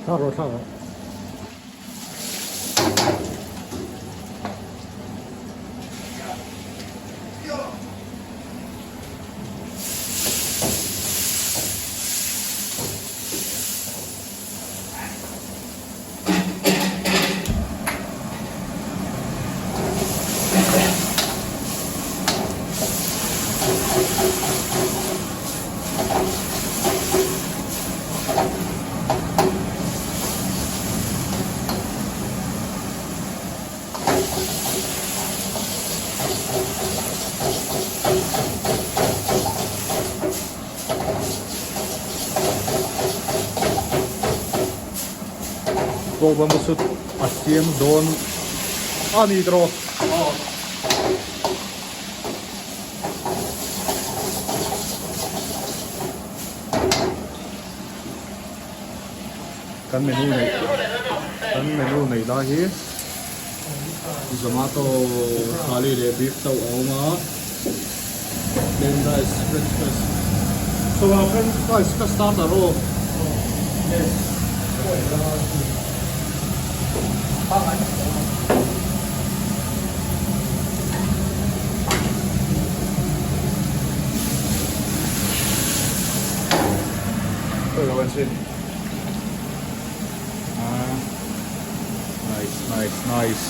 Thlak rawh thlak rawh. Pawh bamboo shoot a siam dawn a ni tawh. Kan menu neih kan menu neih lai hi zomato thali leh beef chauh a awm a plain rice french fries so a french fries ka starter aw Nice, nice, nice.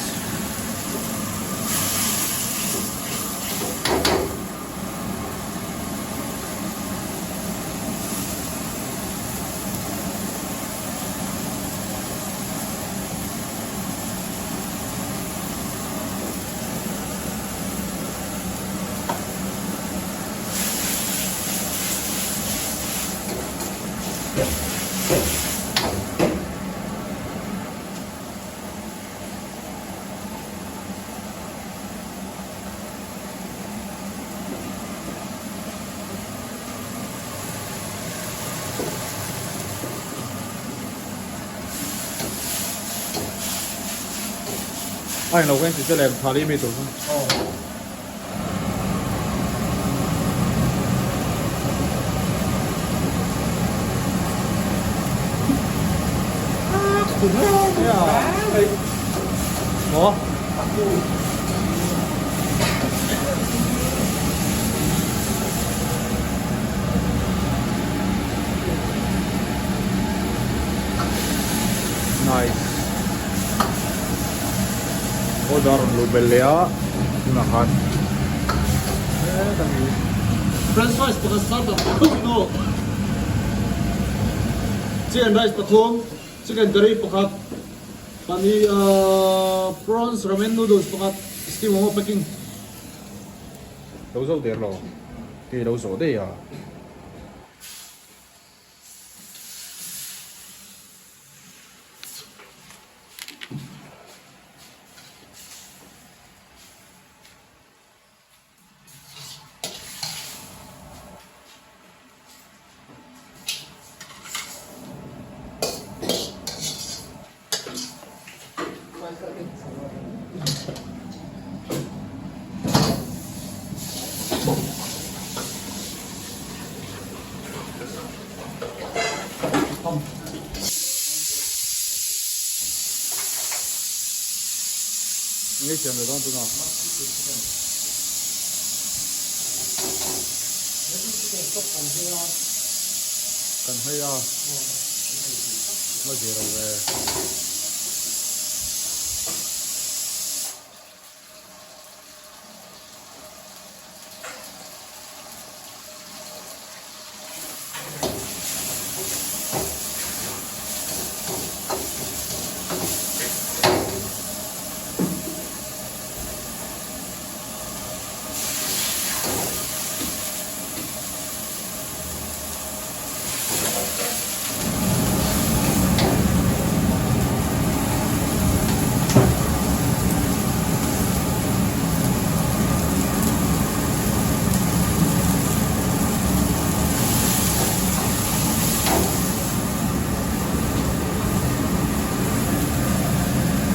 A englo kha in ti che lem thali mi tur kha. Nice. Order rawn luh belh leh a tunah khan French fries pakhat starter no Chicken rice pathum chicken curry pakhat paneer prawns ramen noodles pakhat steam momo packing Lo zo der lo kei lo zawh daih a. Nge siam leh dawn tunah. Kan hei a la zir lo ve.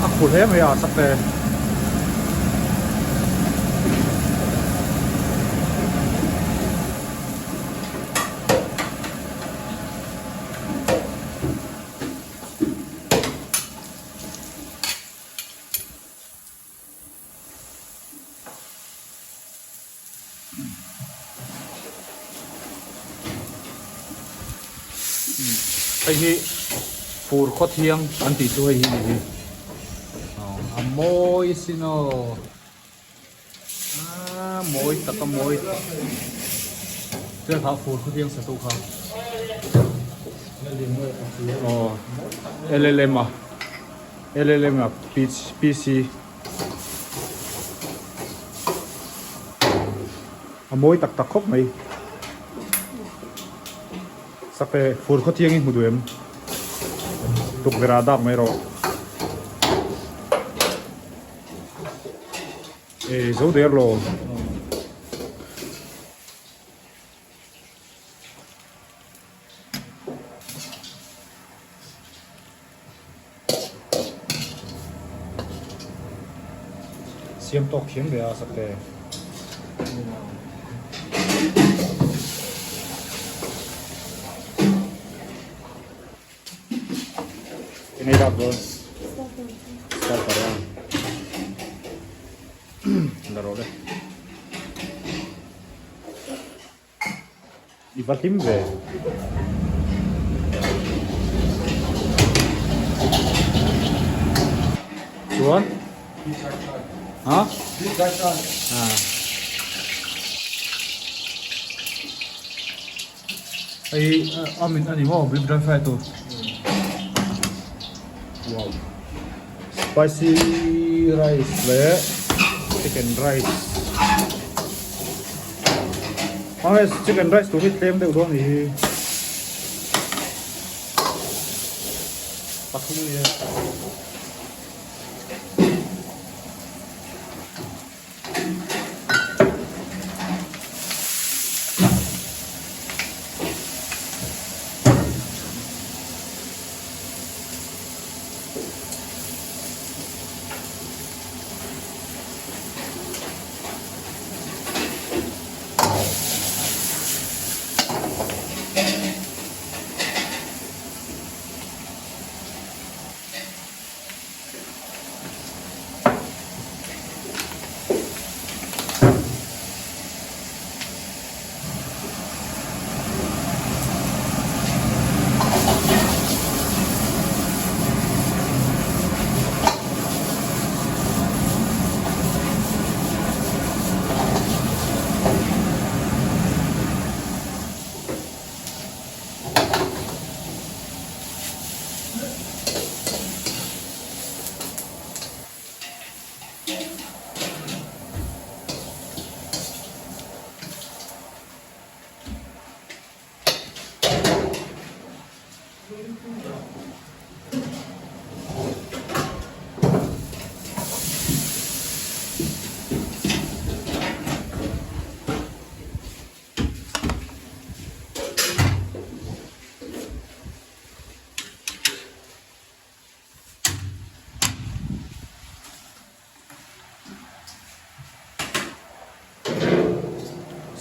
A khu hle mai a sak te. Hei hi fur khaw thiang an tih chu hei hi ni hi. A mawi sin aw. Aaa mawi tak a mawi tak. Chuan kha fur khaw thiang sa tu kha. Aw LLM a LLM a PC. A mawi tak tak khawp mai. Sak e, fur khaw thiang i hmu duh em? Tukverh ah dak mai rawh. E, zo der lo. Siam tawk thiam ve a sakte. Eng ei dak dawn? Starter a. La rawh le. I va hlim ve. Chuan Ha? Ha. Hei a min ani maw beef dry fry tur. Wow. Spicy rice leh chicken rice. Hei chicken rice tur hi tlem deuh dawn a nih hi. Pathum a nia.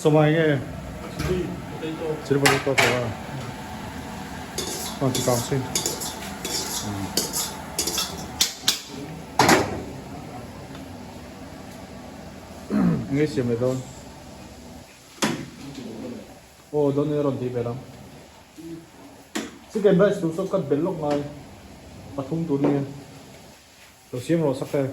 Sawmai nge chili potato tawh a rawn ti kang sin enge siam leh dawn aw dawn e rawn tih ve lam chicken rice tur saw cut bel lawk ngai pathum tur nia lo siam rawh sak e.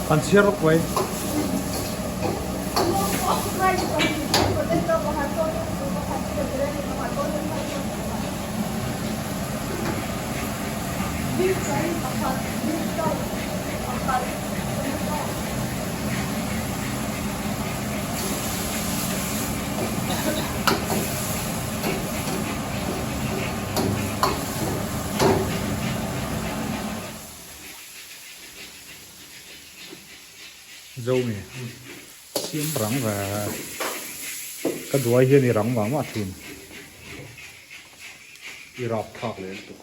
Kan chhiar rawk mai. Zo nge siam rang ve ka duai hian i rang mah mah thin i rap thlak leh lutuk.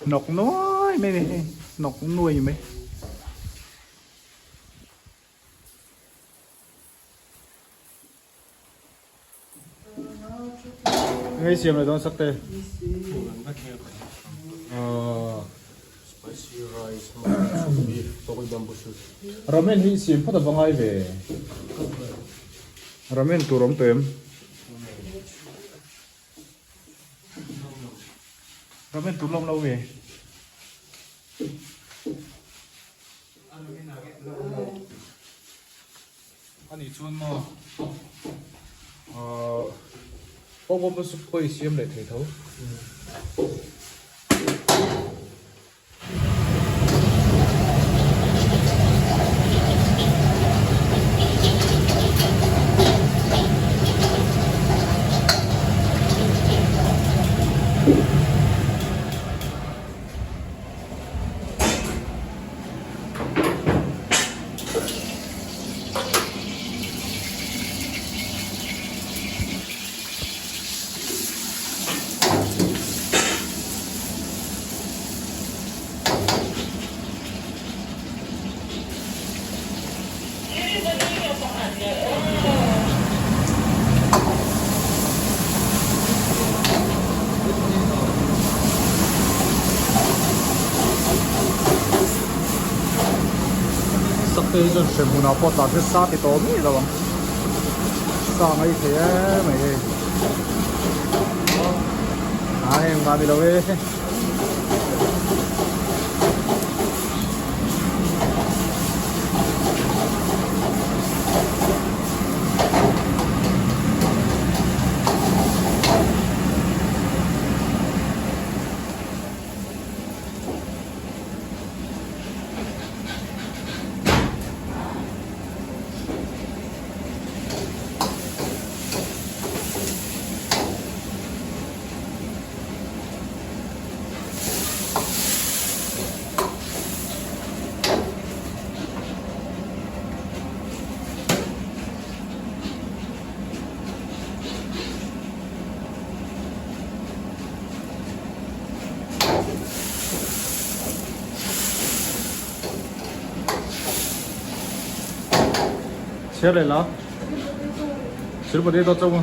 Hnawk nuai mai a ni hei hnawk nuai mai. Ngei siam leh dawn sak te. Spicy rice beef tawk bamboo shoot. Ramen hi siam phawt a va ngai ve. Ramen tur awm tawh em? Ramen tur la awm lo ve. Ani chuan maw ahh pawp pawp chu pawh i siam leh thei tho. Sakte hi chuan hrem hunah pawh tlan se sa ti tawh miah lo ang sa ngai thei em mai hei a heng mah ni lo e. Chhiar leh la chil potato chauh a.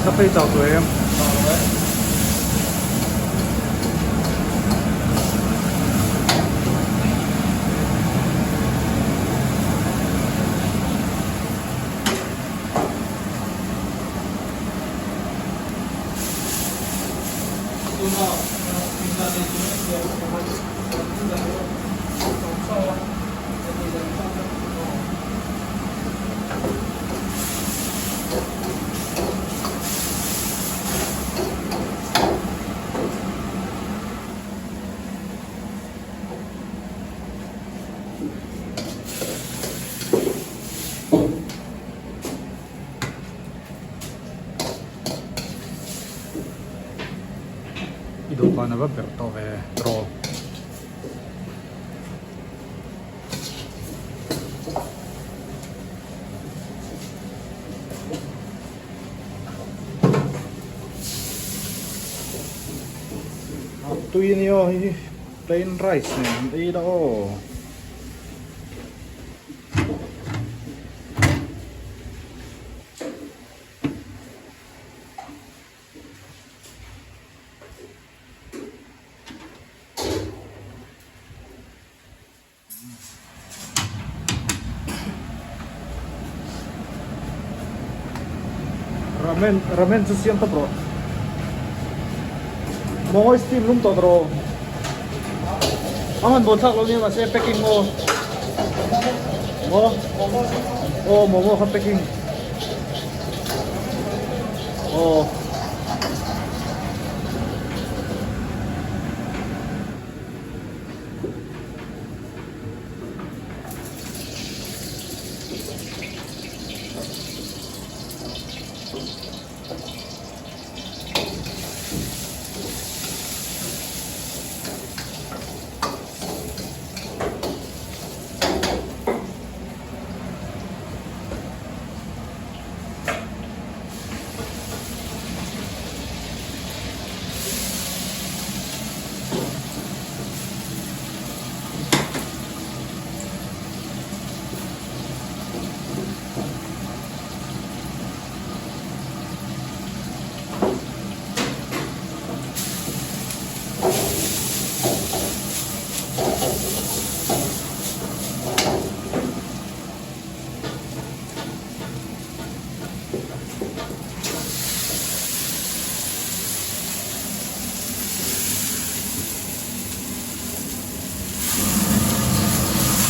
Sắp đi chào tụi em. Dawhkan a va berh tawh ve tawh. A tui a ni aw hei hi plain rice nen an ei la aw. Ramen ramen chu siam tawp rawh mawi steam lum tawh rawh a hman bawn thlak lo nia mahse packing maw maw aw momo kha packing aw.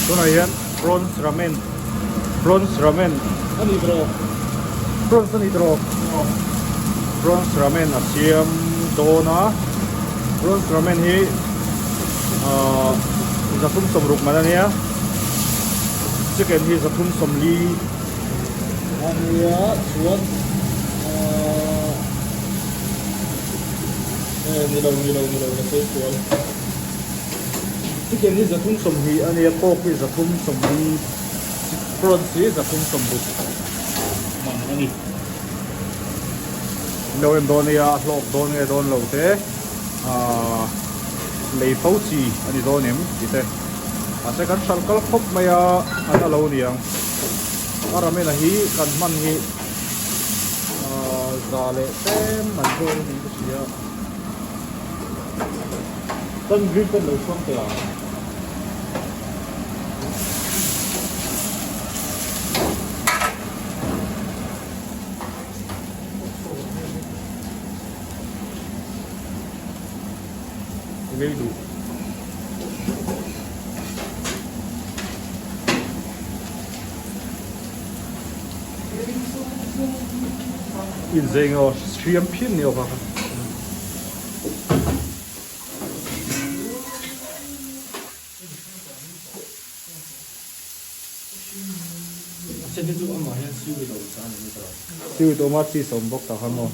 Tunah hian prawns ramen prawns ramen a ni tawh prawns a ni tawh prawns ramen a siam dawn a prawns ramen hi ahh 360 man a nia chicken hi 340. A nia chuan ahh eh ni lo ni lo ni lo ka sawi sual chicken hi 320 a nia pork hi 340 prawns hi 360 man a ni lo en dawn nia a hlawk dawn nge dawn lo te ahh lei fo chi a ni dawn em tih te mahse kan hralh kal khawp mai a an a lo niang. A ramena hi kan hman hi za leh tlem an zawk a ni ka hria. Kan green kan lo chhuang teh ang. Ngei duh. Inzei nge aw hriam phian ni aw kha kha. Seaweed awm a cheese a awm bawk tak a maw.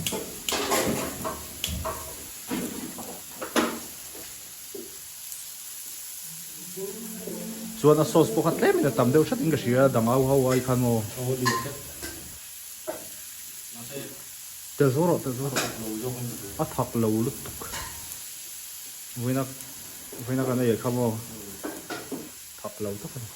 Chuan a sauce pawh kha tlem in a tam deuh hret in ka hria dang au ho ai khan maw. Tel zo rawh tel zo rawh a thak lo lutuk vawiin a vawiin a kan ei kha maw thak lo tak a ni.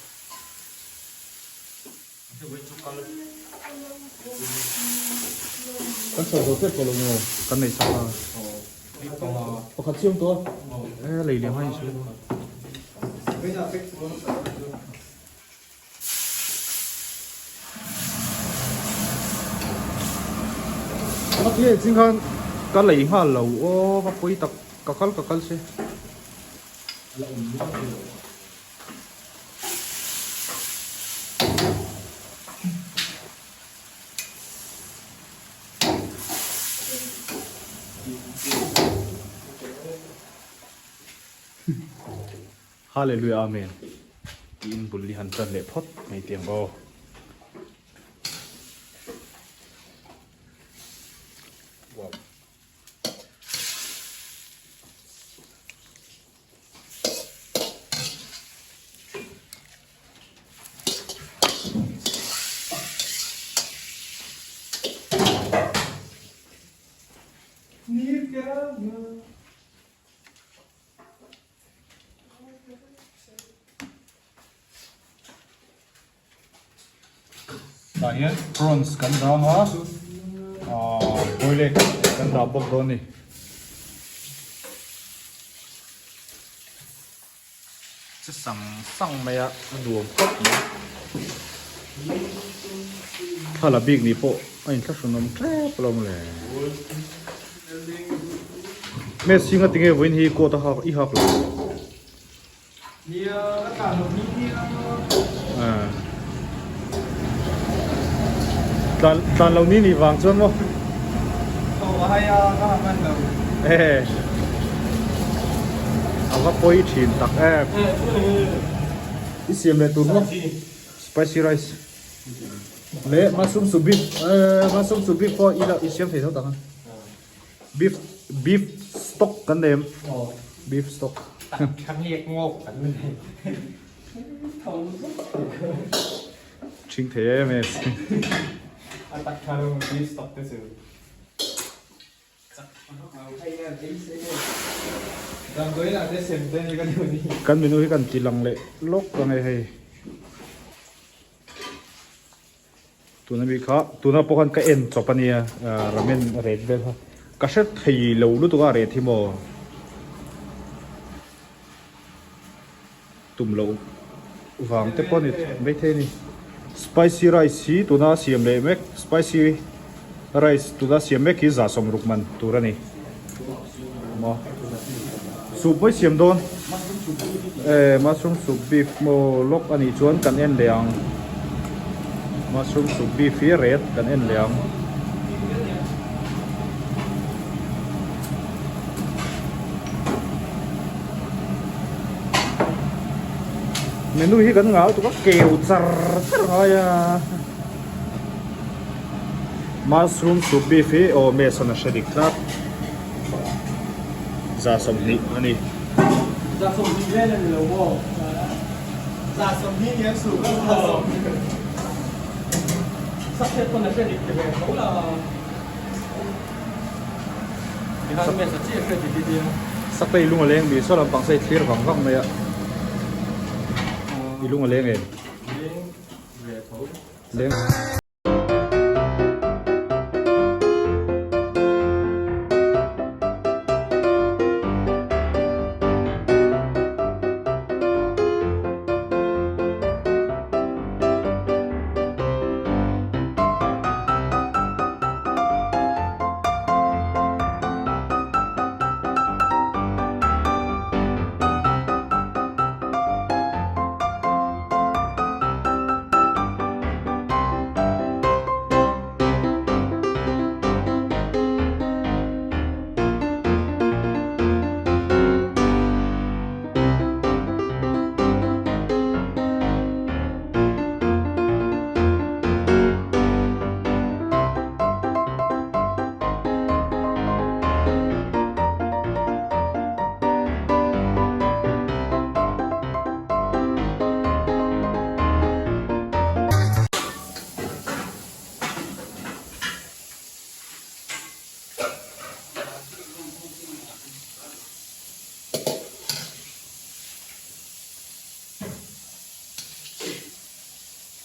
Kan sawi zo tep tawh lo maw? Kan nei sak a. Pakhat chiang tawh a. E lei leh hmain chu. A tle ching khan ka lei nghal lo aw ka pawi tak ka kal ka kal se. Hallelujah Amen tiin bul hi han tan leh phawt mai teh ang aw. Wow. Tah hian prawns kan dang a, aaa boil egg kan dah bawk dawn a ni. Che sang sang mai a, a nuam khawp mai. Thla la bik ni pawh a inthlahrunawm tlep alawm le. Messi nga tinge vawiin hi coat a hak i hak lo. Nia ka tlan lo ni nia. Tlan tlan lo ni ni vang chuan maw. Thaw a hai a ka ha hman lo. Ehe. A va pawi thin tak em. I siam leh tur maw. Spicy rice. Leh mushroom soup beef mushroom soup beef pawh i la i siam thei tho tak ang. Beef beef stock kan nei em? Beef stock. Ṭhing thei em em. Kan menu hi kan ti lang leh lawk ang e hei. Tuna mi kha tuna pawh khan ka en chawp a nia ramen rate vel kha ka hre thei lo lutuk a rate hi maw tum loh vang te pawh a ni maithei a ni spicy rice hi tuna siam leh mek spicy rice tuna siam mek hi 160 man tur a ni maw soup mai siam dawn eh mushroom soup beef maw lawk a nih chuan kan en leh ang mushroom soup beef hi red kan en leh ang. Menu hi kan ngau tuk a keu char char ngai a mushroom soup beef hi aw mess an a hre dik tlat 120 a ni. 120 vel a ni lo maw? 120 ni an soup a 120. Sakhet pawn a hre dik ti ve tho la. Sakte i lung a leng mi saw lampang saw i thlir vang vang mai a i lung a leng em? Leng.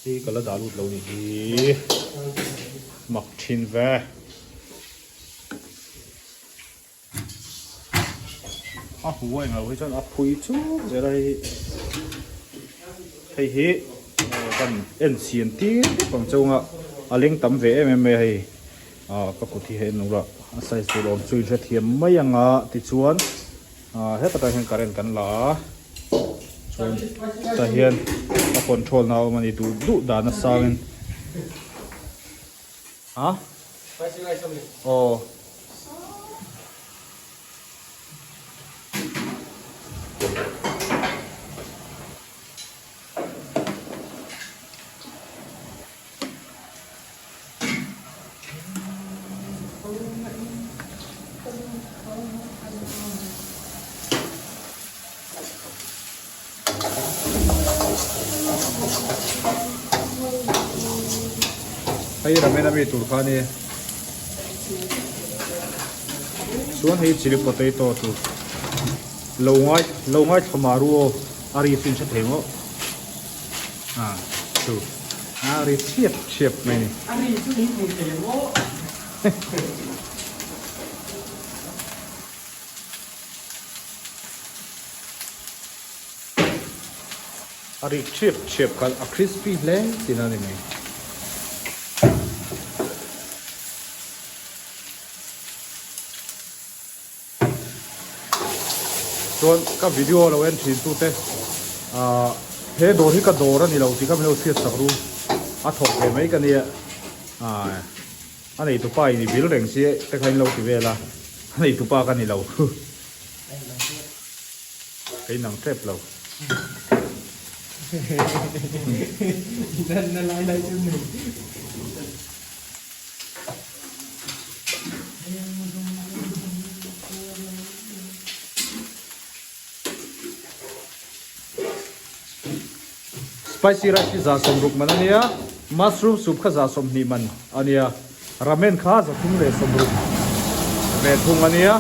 Hi ka la dah lut lo ni hi mak thin ve. A hu a englo hi chuan a phui chuk zel a hei hi hei hi kan en siam tir vek ang chunga a leng tam ve em em mai a hei ah ka kut hi hei en ula a size tur awm chu in hrethiam mai anga tichuan ah hetah hian current kan la a chuan tah hian a control na a awm a ni duh duh dan a sangin ah aw. Hei ramen a mi tur kha a ni chuan hei chilli potato tur lo ngai lo ngaithla mah ru aw a ri chu in hre thei maw ah chu. A ri chhiap chhiap mai ni. A ri chu in hmu thei maw? A ri chhiap chhiap khan a crispy hle tihna a ni mai. Chuan ka video lo en thin tute ahh he dawr hi ka dawr a ni lo tih kha min lo hriat sak ru a thawk ve mai ka nia ahh a neitupa in i vil reng si te kha in lo ti vel a a neitupa ka ni lo ka inang tep lo. Spicy rice hi 160 man a nia, mushroom soup kha 120 man a nia, ramen kha 360 ve thung a nia.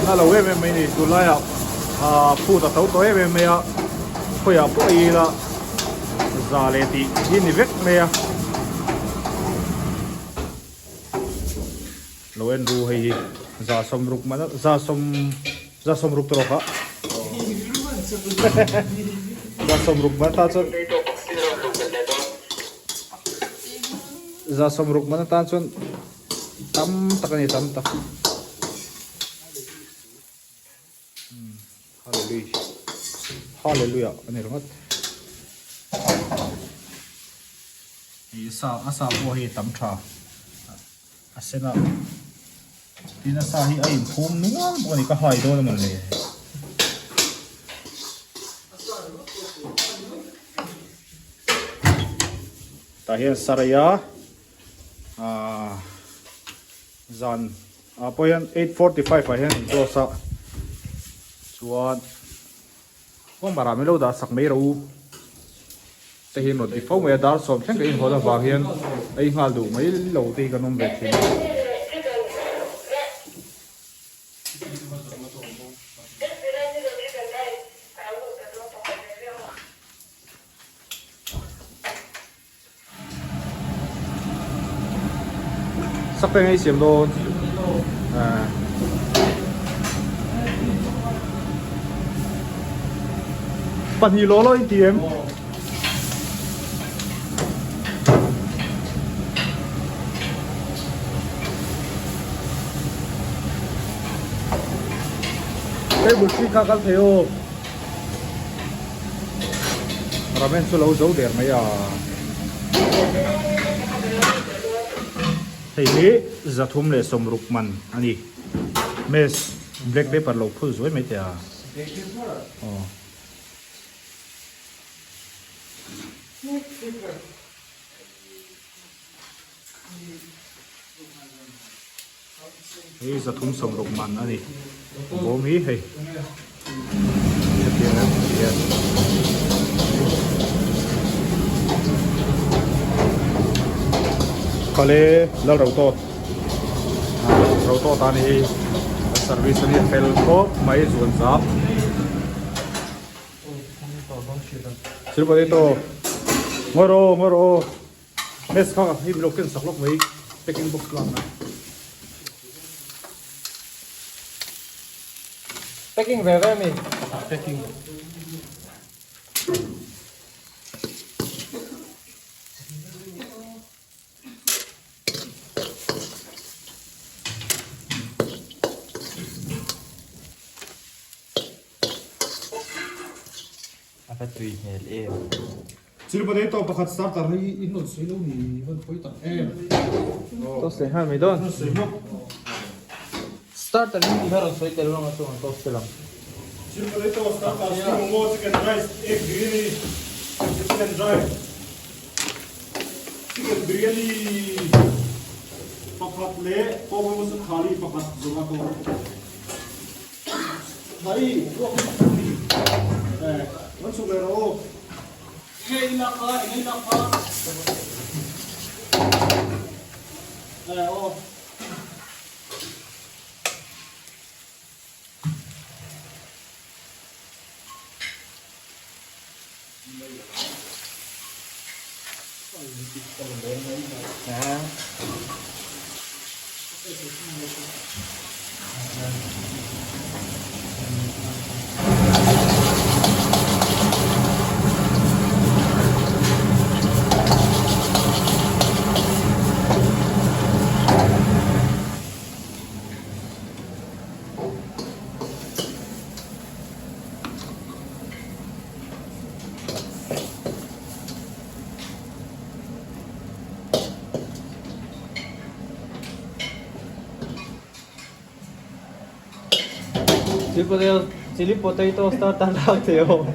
Na lo em em mai ni, tunlaiah food a to tawh em em mai a, khawiah pawh ei ila za leh tih hi ni vek mai a. Lo en ru hei hi 160 man a 100 160 tawk a 160 man atan chuan 160 man atan chuan tam tak a ni tam tak Hallelujah Hallelujah a ni ringawt ih sa a sa pawh hei tam tha a sen a tin a sa hi a inphum nual bawk a ni ka hai dawn a mawle. Tah hian saraya ah zan ah pawh hian 8:45 ah hian an close a chuan kawngmar ah min lo dah sak mai rawh u te hi an rawn ti fo mai a dar sawm thleng ka inhawn avang hian ei nghal duh mai lo te hi kan awm ve thin a. Sak peng ei siam dawn pahnih law law in ti em table tree kha kal thei aw. Ramen chu lo zo der mai a. Hei hi 360 man a ni. Mess black pepper lo phul zuai mai teh a. Aw. Hei 360 man a ni bawm hi hei hetiang em ti hian khawle lal ro tawt ro tawt a ni hei service a ni fel khawp mai zuan zap chil potato ngawi rawh aw ngawi rawh aw. Mess kha hei min lo ken sak lawk mai packing box lak na. Packing ve ve mi. Packing. A va tui hmel em. Chil potato pakhat starter hi in rawn sawi lo ni van pawi tak em. Toast leh nghal mai dawn. Rawn sawi bawk. Starter hi ti kha rawn sawi tel vang a chuang toast tel ang. Chil potato starter steam momo chicken rice egg biryani chicken dry chicken biryani pakhat leh pork momo thali pakhat zomato. Thali ruak eh rawn chhuk leh rawh aw. Chili potato chili potato starter lak thei aw.